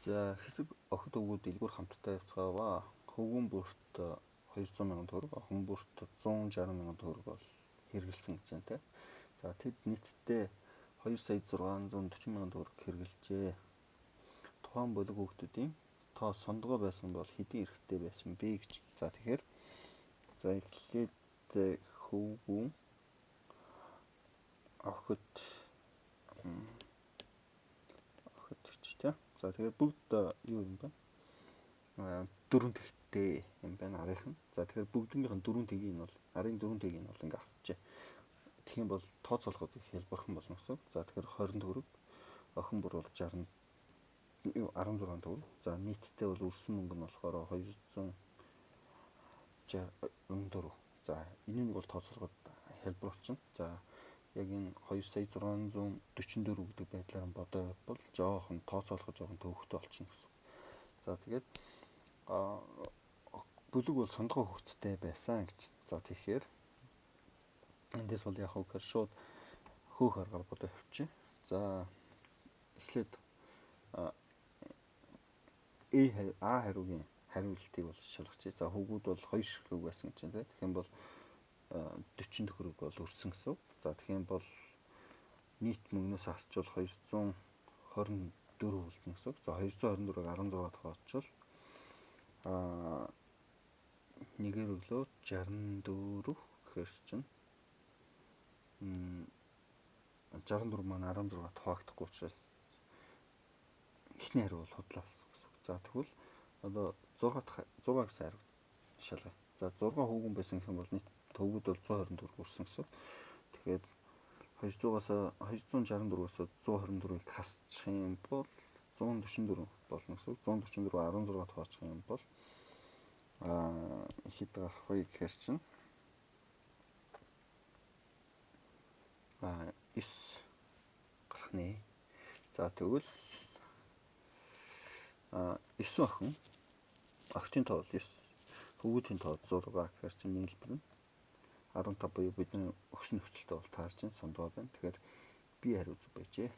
За хэсэг охид хөвгүүд дэлгүүр хамтдаа явцгааваа. Хөвгүүн бүрт 200 мянган төгрөг, охин бүрт 160 мянган төгрөг бол хэрэгэлсэн гэж байна те. За тэд нийтдээ 2 сая 640 мянган төгрөг хэрэглэжээ. Тухайн бүлэг хүүхдүүдийн тоо сондгоо байсан бол хэдийн эрхтэй байсан бэ гэж. За тэгэхээр за эхлээд хөвгүүн охид гэж тий. За тэгэхээр бүгд юу юм бэ? Дөрвөн тэгтэй юм байна арийнх нь. За тэгэхээр бүгднгийнх нь дөрвөн тэгийг нь бол арын дөрвөн тэгийг нь бол ингээ авчээ. Тэгэх юм бол тооцоолоход их хялбархан болно гэсэн. За тэгэхээр 20 төгрөг, охин бүр бол 60 юу 16 төгрөг. За нийтдээ бол өрсөн мөнгө нь болохоор 264. За энэ нэг бол тооцоолоход хялбар болчихно. За яг энэ 2 сая 644 гэдэг байдлаар нь бодоо бол жоохон тооцоолоход жоохон төвөгтэй болчихно гэсэн. За тэгээд бүлэг бол сондгоо хөгцтэй байсан гэж. За тэгэхээр эндээс бол яг гэхээр шууд хөөх аргаар бодоо явчих. За эхлээд А хариугийн хариултыг бол шалгачих. За хөвгүүд бол 2 ширхэг байсан гэж байна. Тэгэх юм бол 40 төгрөг бол өрсөн гэсэн. За тэгэх юм бол нийт мөнгнөөс хасчвал 224 болдно гэсэн. За 224-ыг 16 хуваачвал нэгээр өглөө 64 гэхээр чинь 64 маань 16 хуваагдахгүй учраас эхний хариу бол худлаа болсон гэсэн. За тэгвэл одоо 6 дахь 6 гэсэн хариу шалгая. За 6 хүүгэн байсан гэх юм бол нийт төвгүүд бол 124 хүрсэн гэсэн. Тэгэхээр 200-аас 264-өөс 124-ыг хасчих юм бол 144 болно гэсэн. 144 16 хувачих юм бол хэд гарах вэ гэхээр чинь 9 гарах нэ. За тэгвэл 9 охин охтын тоо бол 9, хөвгүүдийн тоо 6 гэхээр чинь нийлбэр нь 15 буюу бидний өгсөн нөхцөлтэй бол таарч сондгоо байна. Тэгэхээр би хариу зөв байжээ.